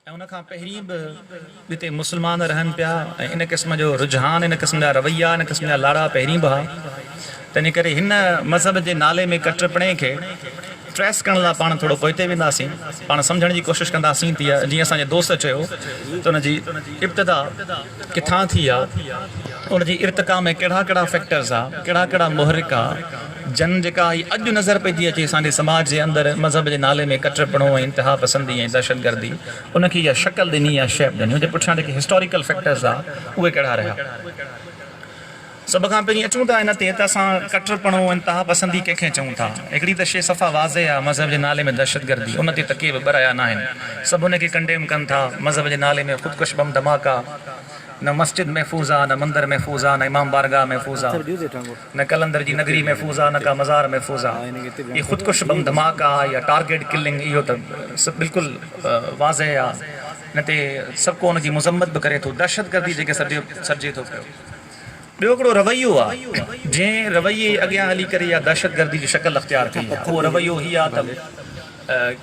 ۽ ان کان پهرين به جتي مسلمان رهن پيا ۽ ان قسم جو رجحان، ان قسم جا رويا، ان قسم جا لاڙا پهرين به ها، تنهن ڪري هن مذهب جي نالي ۾ ڪٽرپڻي کي ٽريس ڪرڻ لاء پاڻ ٿورو پوئتي وينداسين، پاڻ سمجهڻ جي ڪوشش ڪنداسين ته جيئن اسان جي دوست چيو ته ان جي ابتدا ڪٿان ٿي آ، ان جي ارتقا ۾ ڪهڙا ڪهڙا فيڪٽرز آ، ڪهڙا ڪهڙا محرڪ آ، جن جيڪا هي اڄ نظر پئي ٿي اچي اسان جي سماج جي اندر مذهب جي نالي ۾ ڪٽرپڻو ۽ انتها پسندي ۽ دهشتگردي ان کي اها شڪل ڏني يا شيپ ڏني ان جي پٺيان جيڪي هسٽاريڪل فيڪٽرز آ اهي ڪهڙا رهيا. سڀ کان پهرين اچون ٿا ان تي ته اسان ڪٽرپڻو انتها پسندي ڪنهن کي چئون ٿا. هڪڙي ته شيء صفا واضح آ مذهب جي نالي ۾ دهشتگردي ان تي ته ڪي به ٻه رايا ناهن سڀ ان کي ڪنڊيم ڪن ٿا مذهب جي نالي ۾ خودڪش بم ڌماڪا نه مسجد محفوظ آ نه مندر محفوظ آ نه امام بارگاهه محفوظ آ. نه قلندر جي نگري محفوظ آ نه ڪا مزار محفوظ آ. هي خودڪش بم ڌماڪا يا ٽارگيٽ ڪلنگ اهو ته بلڪل واضح آ ان تي سڀ ڪو ان جي مذمت به ڪري ٿو. دهشتگردي جيڪي سڏجي ٿو پيو. ٻيو هڪڙو رويو آ جنهن رويي اڳيان هلي ڪري اها دهشتگردي جي شڪل اختيار ڪئي آ اهو رويو هي آ ته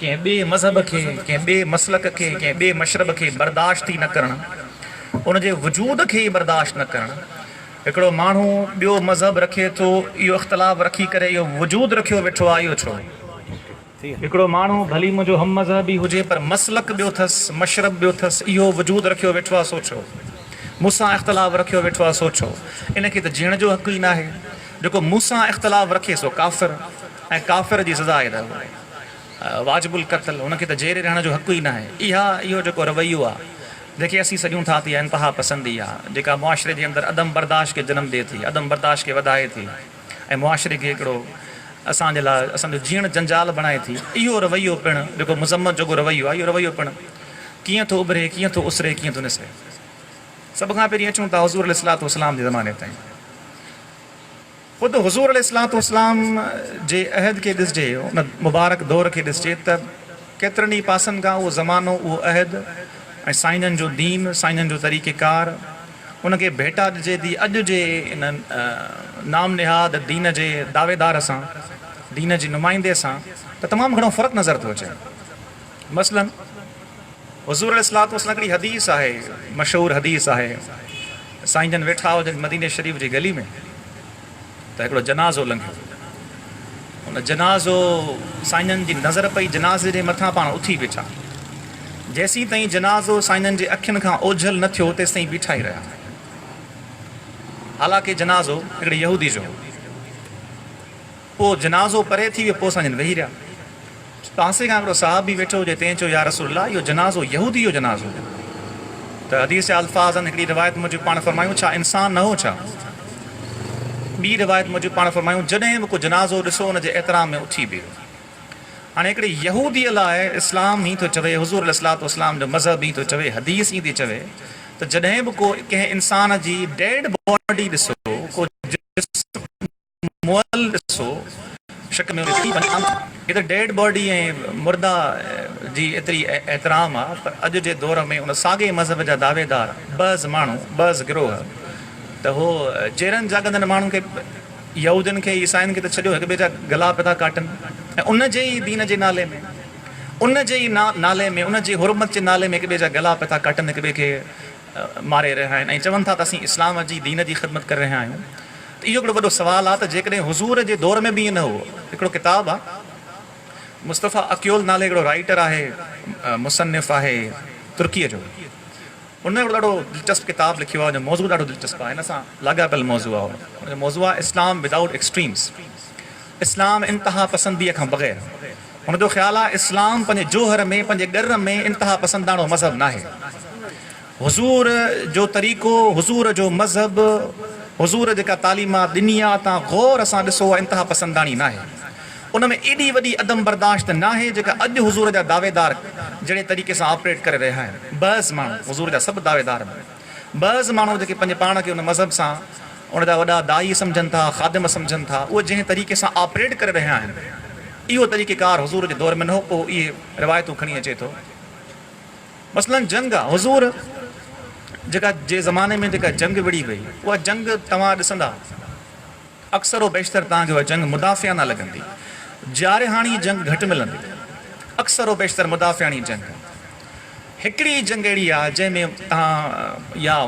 ڪنهن ٻئي مذهب کي ڪنهن ٻئي مسلڪ کي ڪنهن ٻئي مشرب کي برداشت ئي نه ڪرڻ ان جي وجود کي ئي برداشت نه ڪرڻ هڪڙو ماڻهو ٻيو مذهب رکي ٿو اهو اختلاف رکي ڪري اهو وجود رکيو ويٺو آهي اهو ڇو؟ هڪڙو ماڻهو ڀلي منهنجو هم مذهبي هجي پر مسلڪ ٻيو ٿس مشرب ٻيو ٿس اهو وجود رکيو ويٺو آهي سو ڇو؟ مون سان اختلاف رکيو ويٺو آهي سو ڇو؟ ان کي ته جيئڻ جو حق ئي ناهي جيڪو مون سان اختلاف رکي سو ڪافر ۽ ڪافر جي سزا آهي ته واجب القتل هن کي ته جيئري رهڻ جو حق ئي ناهي اها اهو جيڪو رويو آهي جنهن کي اسين سڏيون ٿا ته اها انتها پسندي آهي جيڪا معاشري جي اندر عدم برداشت کي جنم ڏئي ٿي، عدم برداشت کي وڌائي ٿي ۽ معاشري کي هڪڙو اسان جي لاء اسان جو جيئڻ جنجال بڻائي ٿي. اهو رويو پڻ جيڪو مذمت جوڳو رويو آهي اهو رويو پڻ ڪيئن ٿو اڀري، ڪيئن ٿو اسري، ڪيئن ٿو نسري. سڀ کان پهرين اچون ٿا حضور عليه الصلوة والسلام جي زماني تائين. خود حضور عليه الصلوة والسلام جي عهد کي ڏسجي، ان مبارڪ دور کي ڏسجي ته ڪيترن ئي پاسن کان اهو زمانو، اهو عهد ۽ سائينن جو دين، سائينن جو طريقه ڪار، ان کي ڀيٽا ڏجي ٿي اڄ جي ان نام نهاد دين جي دعويدار سان، دين جي نمائندي سان ته تمام گهڻو فرق نظر ٿو اچي. مثلاً حضور عليه الصلوة والسلام هڪڙي حديث آهي، مشهور حديث آهي، سائين جن ويٺا هجن مديني شريف جي گلي ۾ ته هڪڙو جنازو لنگهيو. ان جنازو سائين جن جي نظر پئي جنازي جي مٿان پاڻ اٿي بيٺا. جيسين تائين جنازو سائين جن جي اکين کان اوجهل نه ٿيو تيستائين بيٺا ئي رهيا. حالانڪه جنازو هڪڙي يهودي جو هو. پوء جنازو پري ٿي ويو، پوء سائين جن ويهي رهيا. پاسي کان هڪڙو صحابي ويٺو هجي، تنهن چيو، يا رسول الله! اهو جنازو يهودي جو جنازو هو. ته حديث جا الفاظ آهن، هڪڙي روايت موجب پاڻ فرمايون، ڇا انسان نه هو ڇا؟ ٻي روايت موجب پاڻ فرمايون، جڏهن به ڪو جنازو ڏسو ان جي احترام ۾ اٿي بيهو. هاڻي هڪڙي يهوديء لاء اسلام هين ٿو چوي، حضور عليه الصلوة والسلام جو مذهب هين ٿو چوي، حديث هين ٿي چوي ته جڏهن به ڪو ڪنهن انسان جي ڊيڊ باڊي ڏسو، ڪو جسم مئل ڏسو شڪ ۾ ٿي وڃان هي ته ڊيڊ باڊي ۽ مرده جي ايتري احترام آ پر اڄ جي دور ۾ ان ساڳئي مذهب جا دعويدار بعض ماڻهو بعض گروهه ته هو جيئرن جاڳندن ماڻهن کي يهودين کي عيسائين کي ته ڇڏيو هڪ ٻئي جا گلا پيا ٿا ڪاٽن ۽ ان جي ئي دين جي نالي ۾ ان جي ئي نالي ۾ ان جي حرمت جي نالي ۾ هڪ ٻئي جا گلا پيا ٿا ڪاٽن هڪ ٻئي کي ماري رهيا آهن ۽ چون ٿا ته اسين اسلام جي دين جي خدمت ڪري رهيا آهيون ته اهو هڪڙو وڏو سوال آهي ته جيڪڏهن حضور جي دور ۾ به ائين نه هو. هڪڙو ڪتاب آهي مصطفيٰ اڪيول نالي هڪڙو رائيٽر آهي مصنف آهي ترڪيء جو ان هڪڙو ڏاڍو دلچسپ ڪتاب لکيو آهي ان جو موضوع ڏاڍو دلچسپ آهي هن سان لاڳاپيل موضوع آهي ان جو موضوع آهي اسلام ودائوٽ ايڪسٽريمز اسلام انتها پسنديء کان بغير هن جو خيال آهي اسلام پنهنجي جوهر ۾ پنهنجي ڳر ۾ انتها پسنداڻو مذهب ناهي. حضور جو طريقو، حضور جو مذهب، حضور جيڪا تعليمات ڏني آ تان غور سان ڏسو اها انتها پسنداڻي ناهي. ان ۾ ايڏي وڏي عدم برداشت ناهي جيڪا اڄ حضور جا دعويدار جهڙي طريقي سان آپريٽ ڪري رهيا آهن. بعض ماڻهو، حضور جا سڀ دعويدار نه، بعض ماڻهو جيڪي پنهنجي پاڻ کي ان مذهب سان ان جا وڏا داعي سمجهن ٿا، خادم سمجهن ٿا، اهي جنهن طريقي سان آپريٽ ڪري رهيا آهن، اهو طريقي ڪار حضور جي دور ۾ نه هو، پوء اهي روايتون کڻي اچي ٿو. مثلاً جنگ آ، حضور جيڪا جي زماني ۾ جيڪا جنگ وڙهي وئي، اها جنگ توهان ڏسندا اڪثر و بيشتر توهان کي اها جنگ مدافعانه لڳندي، جارحاڻي جنگ گهٽ ملندي، اڪثر و بيشتر مدافعاڻي جنگ. هڪڙي جنگ اهڙي آهي جنهن ۾ توهان يا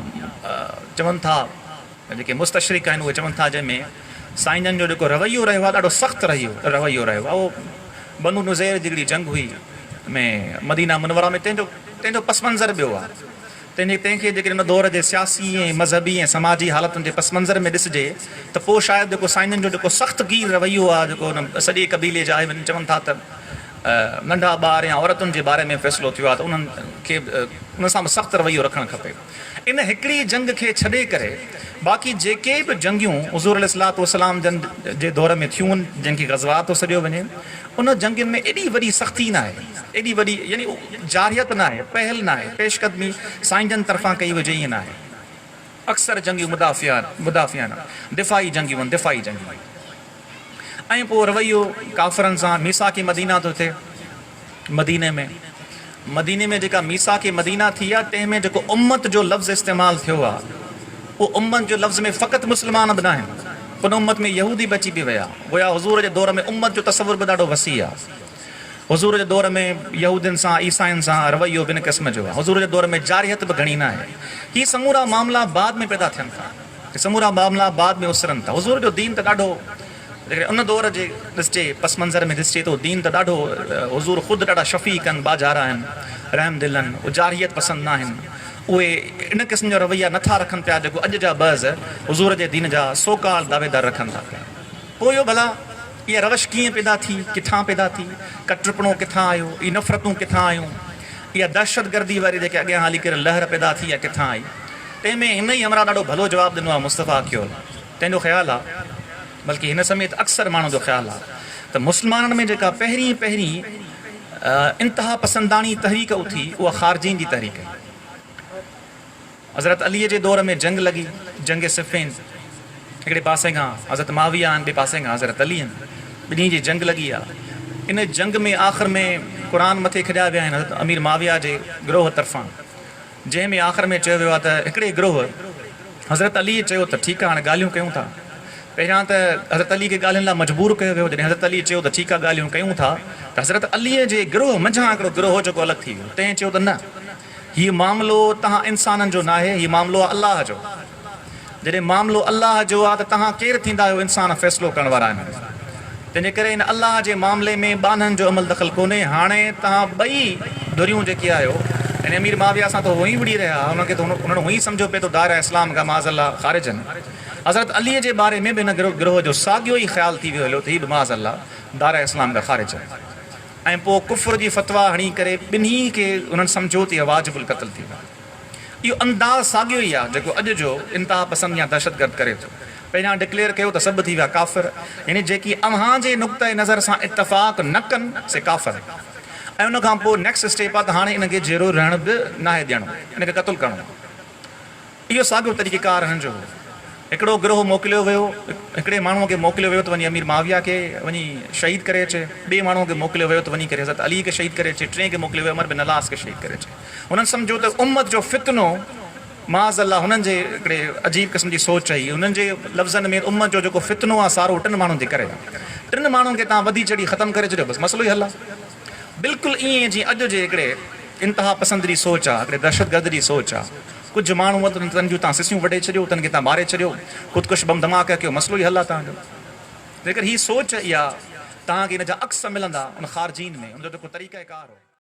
چون ٿا جيڪي مستشرق آهن اهي چون ٿا جنهن ۾ سائين جن جو جيڪو رويو رهيو آهي ڏاڍو سخت رهيو رويو رهيو آهي اهو بنو نضير جي هڪڙي جنگ هئي ۾ مدينه منوره ۾ تنهن جو تنهن جو پس منظر ٻيو آهي تنهن جي تنهن کي جيڪڏهن ان دور جي سياسي ۽ مذهبي ۽ سماجي حالتن جي پس منظر ۾ ڏسجي ته پوء شايد جيڪو سائين جن جو جيڪو سخت گير رويو آهي جيڪو ان سڄي قبيلي جا آهن چون ٿا ته ننڍا ٻار يا عورتن جي باري ۾ فيصلو ٿيو آهي ته انهن کي انهن سان به سخت رويو رکڻ کپي. ان هڪڙي جنگ کي ڇڏي ڪري باقي جيڪي به جنگيون حضور عليه الصلوة والسلام جن جي دور ۾ ٿيون جن کي غزوات ٿو سڏيو وڃي ان جنگين ۾ ايڏي وڏي سختي ناهي ايڏي وڏي يعني جارحيت ناهي پهل ناهي پيش قدمي سائين جن طرفان ڪئي هجي ائين ناهي اڪثر جنگيون مدافعانه دفاعي جنگيون آهن دفاعي جنگيون. ۽ پوء رويو ڪافرن سان ميثاق مدينه ٿو ٿئي مديني ۾ مديني ۾ جيڪا ميثاق مدينه ٿي آهي تنهن ۾ جيڪو امت جو لفظ استعمال ٿيو آهي اهو امت جو لفظ ۾ فقط مسلمان به ناهن ان امت ۾ يهودي به اچي به ويا گويا حضور جي دور ۾ امت جو تصور به ڏاڍو وسيع آهي حضور جي دور ۾ يهودين سان عيسائين سان رويو به ان قسم جو آهي حضور جي دور ۾ جارحيت به گهڻي ناهي هي سمورا معاملا بعد ۾ پيدا ٿين ٿا هي سمورا معاملا بعد ۾ اسرن ٿا. حضور جو دين ته ڏاڍو جيڪڏهن ان دور جي ڏسجي پس منظر ۾ ڏسجي ته دين ته ڏاڍو حضور خود ڏاڍا شفيق آهن، ٻاجهارا آهن، رحم دل آهن، اهي جارحيت پسند ناهن، اهي ان قسم جا رويا نه ٿا رکن پيا جيڪو اڄ جا بعض حضور جي دين جا سو ڪال دعويدار رکن ٿا پيا. پوء اهو ڀلا اها روش ڪيئن پيدا ٿي، ڪٿان پيدا ٿي، ڪٽرپڻو ڪٿان آيو، اهي نفرتون ڪٿان آيون، اها دهشتگردي واري جيڪي اڳيان هلي ڪري لهر پيدا ٿي اها ڪٿان آئي؟ تنهن ۾ هن ئي همراهه ڏاڍو ڀلو جواب ڏنو آهي مصطفيٰ ڪيول تنهن جو خيال آهي بلڪه هن سميت اڪثر ماڻهن جو خيال آهي ته مسلمانن ۾ جيڪا پهرين پهرين انتها پسنداڻي تحريڪ اٿي اها خارجين جي تحريڪ هئي. حضرت علي جي دور ۾ جنگ لڳي، جنگ صفين، هڪڙي پاسي کان حضرت معاويه آهن ٻئي پاسي کان حضرت علي آهن ٻنهي جي جنگ لڳي آهي ان جنگ ۾ آخر ۾ قرآن مٿي کڄيا ويا آهن حضرت امير معاويه جي گروهه طرفان. جنهن ۾ آخر ۾ چيو ويو آهي ته هڪڙي گروهه حضرت علي چيو ته ٺيڪ آهي هاڻي ڳالهيون ڪيون ٿا. پهريان ته حضرت علي کي ڳالهين لاء مجبور ڪيو ويو، جڏهن حضرت علي چيو ته ٺيڪ آهي ڳالهيون ڪيون ٿا ته حضرت علي جي گروهه منجهان هڪڙو گروهه هو جيڪو الڳ ٿي ويو، تنهن چيو ته نه هي معاملو توهان انسانن جو ناهي هي معاملو آهي الله جو. جڏهن معاملو الله جو آهي ته توهان ڪير ٿيندا آهيو انسان فيصلو ڪرڻ وارا آهن. تنهنجي ڪري ان الله جي معاملي ۾ ٻانهن جو عمل دخل ڪونهي. هاڻي توهان ٻئي ڌريون جيڪي آهيو يعني امير معاويه سان ته هونئن ئي وڙهي رهيا ها انهن کي ته انهن هونئن ئي سمجهيو پئي ته دائره اسلام کان معاذ الله خارج آهن. حضرت علي جي باري ۾ به هن گروهه جو ساڳيو ئي خيال ٿي ويو هليو ته هي به معاذ الله دائره اسلام کان خارج آهن ۽ پوء ڪفر جي فتويٰ هڻي ڪري ٻنهي کي انهن سمجهيو ته اهي واجب القتل ٿي ويا. اهو انداز ساڳيو ئي آهي جيڪو اڄ جو انتها پسند يا دهشتگرد ڪري ٿو. پهريان ڊڪليئر ڪيو ته سڀ ٿي ويا ڪافر يعني جيڪي اوهان جي نقطه نظر سان اتفاق نه ڪن سي ڪافر ۽ ان کان پوء نيڪسٽ اسٽيپ آهي ته هاڻي انهن کي جيئرو رهڻ به ناهي ڏيڻو ان کي قتل ڪرڻو آهي. اهو ساڳيو طريقه ڪار هنن جو هو. هڪڙو گروهه موڪليو ويو، هڪڙي ماڻهوء کي موڪليو ويو ته وڃي امير معاويه کي وڃي شهيد ڪري اچي، ٻئي ماڻهوء کي موڪليو ويو ته وڃي ڪري حضرت علي کي شهيد ڪري اچي، ٽئين کي موڪليو ويو عمر بن العاص کي شهيد ڪري اچي. هنن سمجهيو ته امت جو فتنو معاذ الله هنن جي هڪڙي عجيب قسم جي سوچ هئي، هنن جي لفظن ۾ امت جو جيڪو فتنو آهي سارو ٽن ماڻهن جي ڪري آهي. ٽن ماڻهن کي توهان وڌي چڙهي ختم ڪري ڇڏيو بس مسئلو ئي حل آهي. بلڪل ائين جيئن اڄ جي هڪڙي انتها پسند جي سوچ آهي، هڪڙي دهشتگرد جي سوچ آهي. ڪجهه ماڻهو اٿن تن جون توهان سسيون وڍي ڇڏيو، تن کي توهان ماري ڇڏيو، خودڪش بم ڌماڪا ڪيو، مسئلو ئي حل آهي توهان جو. جيڪر هي سوچ اها توهان کي ان جا عڪس ملندا ان خارجين ۾ ان جو جيڪو طريقه ڪار هو.